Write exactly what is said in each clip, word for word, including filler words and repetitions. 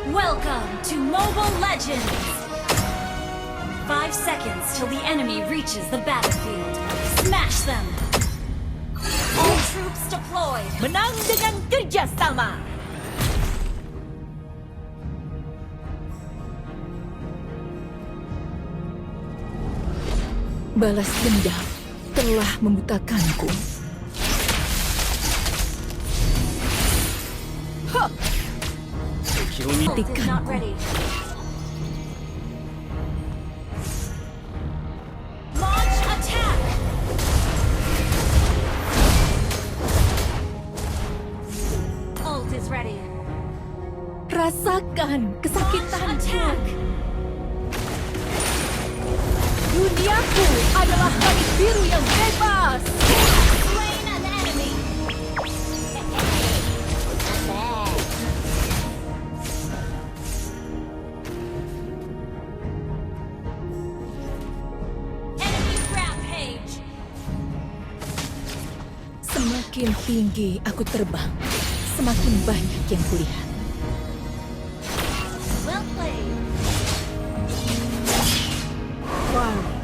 Welcome to Mobile Legends! Five seconds till the enemy reaches the battlefield. Smash them! All troops deployed! Menang dengan kerja sama! Balas dendam telah membutakanku. Ha! Hatikanku. Launch attack! Ult is ready. Rasakan kesakitanku. Launch attack! Duniaku adalah langit biru yang bebas. Slain an enemy. Enemy rampage. Semakin tinggi aku terbang, semakin banyak yang kulihat. Well played. Farley,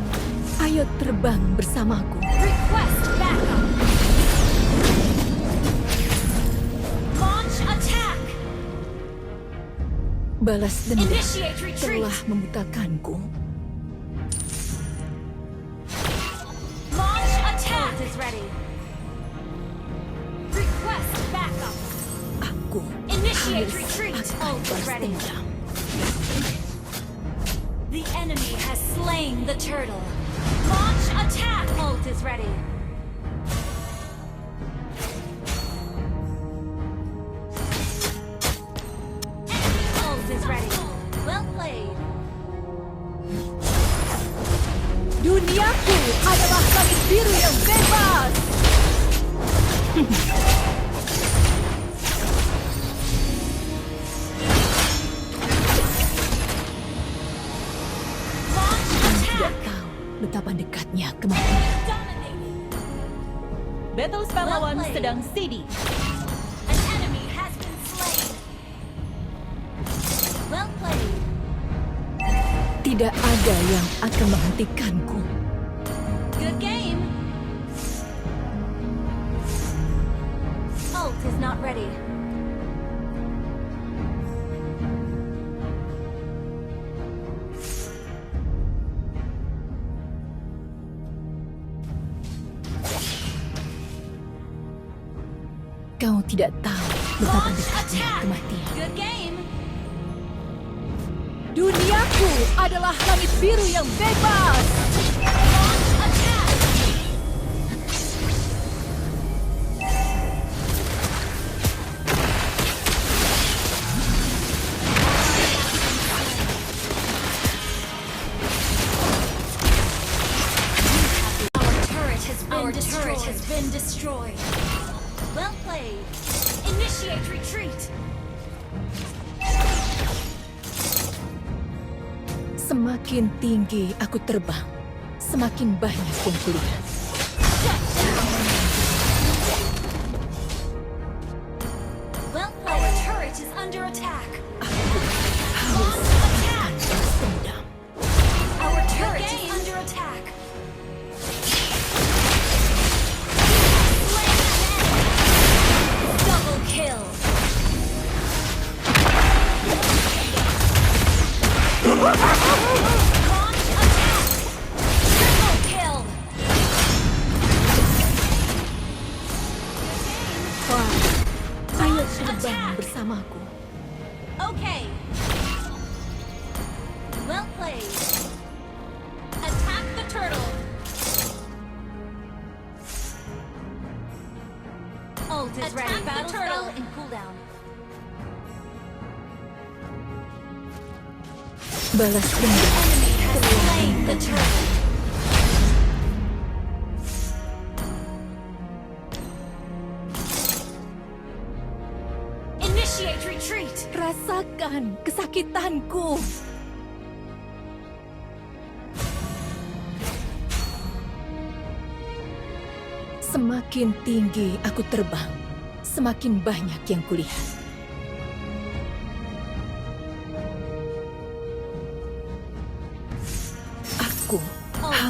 ayo terbang bersamaku. Request backup. Launch attack. Balas dendam. Initiate retreat. Telah membutakanku. Launch attack! Ult is ready. Request backup. Aku harus retreat. Initiate akan balas dendam. Ult is ready. The enemy has slain the turtle. Launch attack! Ult is ready. Enemy ult is ready. Well played. Duniaku adalah langit biru yang bebas. Launch attack. Tidak tahu betapa dekatnya kematian. Enemy dominated. Battles pahlawan sedang sidi. An enemy has been slain. Well played. Tidak ada yang akan menghentikanku. Good game. Ult is not ready. Kau tidak tahu betapa dekatnya kematian. Good game. Duniaku adalah langit biru yang bebas. Launch attack. Our turret has been destroyed. Our turret has been destroyed. Well played. Initiate retreat. Semakin tinggi aku terbang, semakin banyak yang kulihat. Shut down. Well played. Our turret is under attack. Aku harus akan balas dendam. Our turret is under attack. Double kill. Launch attack. Triple kill. Wah, ayo terbang bersamaku. Okay. Well played. Attack the turtle. Ult is ready. Attack the turtle. Battle spell in cooldown. Balas dendam. Enemy has slain the turtle. Initiate retreat. Rasakan kesakitanku. Semakin tinggi aku terbang, semakin banyak yang kulihat.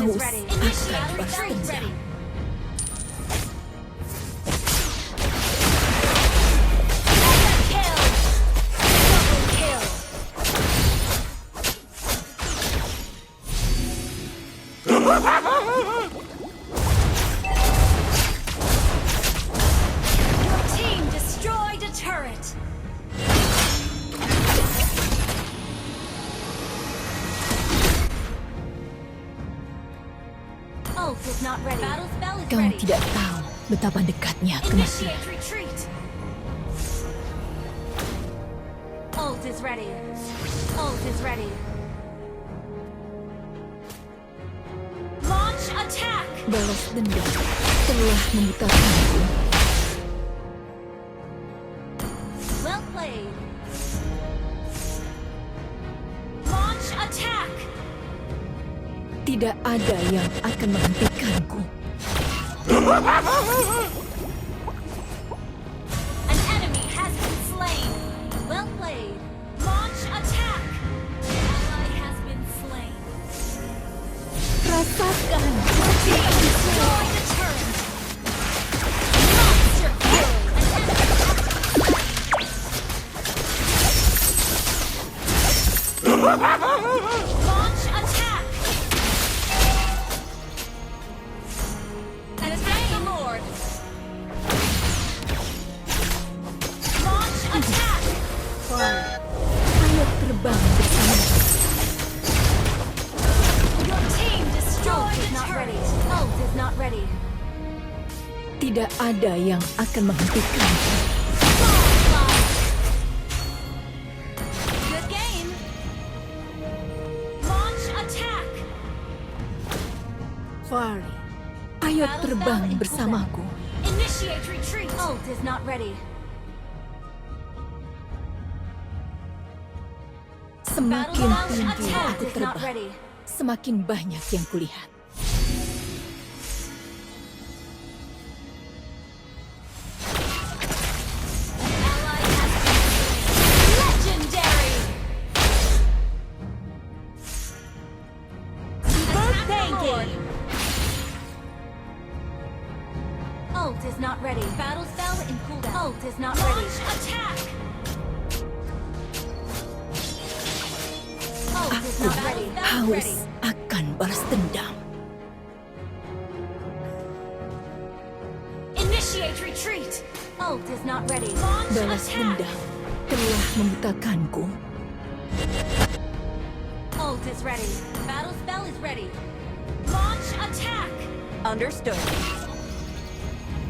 Haus akan balas dendam. Mega kill! Double kill! Your team destroyed a turret. Ult is not ready. Battle spell is ready. Kau tidak tahu betapa dekatnya kematian. Initiate retreat. Ult is ready. Ult is ready. Launch attack. Balas dendam telah membutakanku. Well played. Launch attack. Tidak ada yang akan menghentikanku. An enemy has been slain. Well played. Launch attack. Ally has been slain. Rasakan. Destroy the turret. Monster kill. An enemy has been slain. Launch attack. Attack the Lord. Launch attack. Fire. Ayo terbang bersama. Your team destroyed the turret. Ult is not ready. Tidak ada yang akan menghentikan. Good game. Launch attack. Fari, ayo terbang bersamaku. Initiate retreat. Ult is not ready. Semakin tinggi aku terbang, semakin banyak yang kulihat. An ally has been slain. Legendary! Super tanky! Ult is not ready. Battle spell in cooldown. Ult is not ready. Launch attack! Ult is not ready. Aku haus akan balas dendam. Initiate retreat. Ult is not ready. Launch attack. Balas dendam telah membutakanku. Ult is ready. Battle spell is ready. Launch attack. Understood.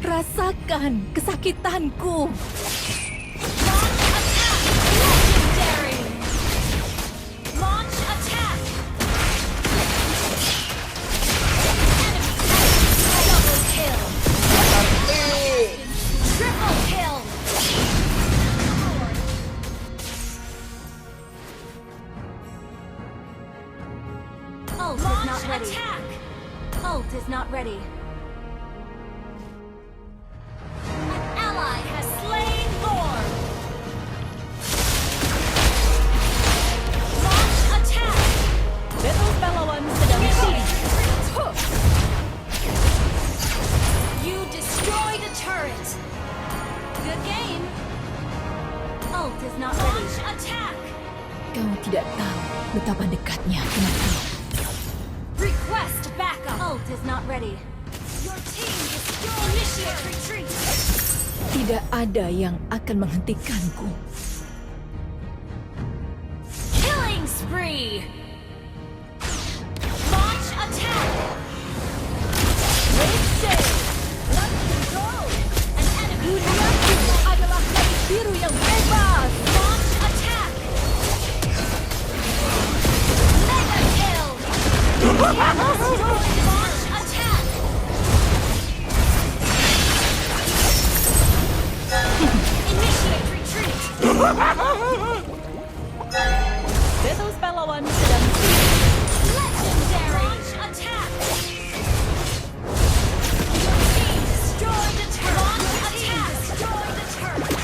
Rasakan kesakitanku. Launch attack. Legendary. Launch attack! Enemy has double kill! Triple kill! Ult is not ready. Launch attack! Ult is not ready. An ally has slain Lord. Launch attack. Battle pahlawan sedang. Initiate retreat. You destroyed a turret. Good game. Ult is not ready. Launch attack. Kau tidak tahu betapa dekatnya kematian. Request backup. Ult is not ready. Your team is still. Initiate retreat. Tidak ada yang akan menghentikanku. Killing spree. Launch attack. Wave shade. Lightning go. An enemy. Duniaku adalah langit biru yang bebas. Launch attack. Mega kill. Launch attack. Initiate retreat. Battle pahlawan sedang. Legendary. Launch attack. Your team destroyed the turret. Launch attack. Destroyed the turret.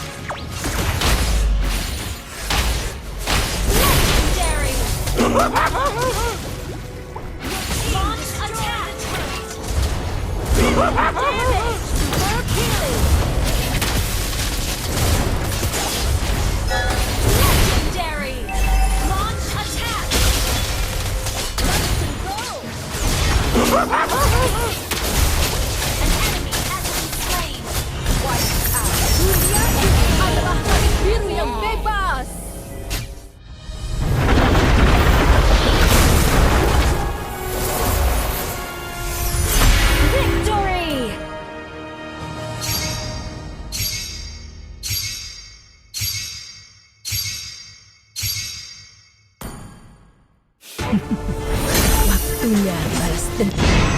Legendary. Your team destroyed Waktunya balas dendam.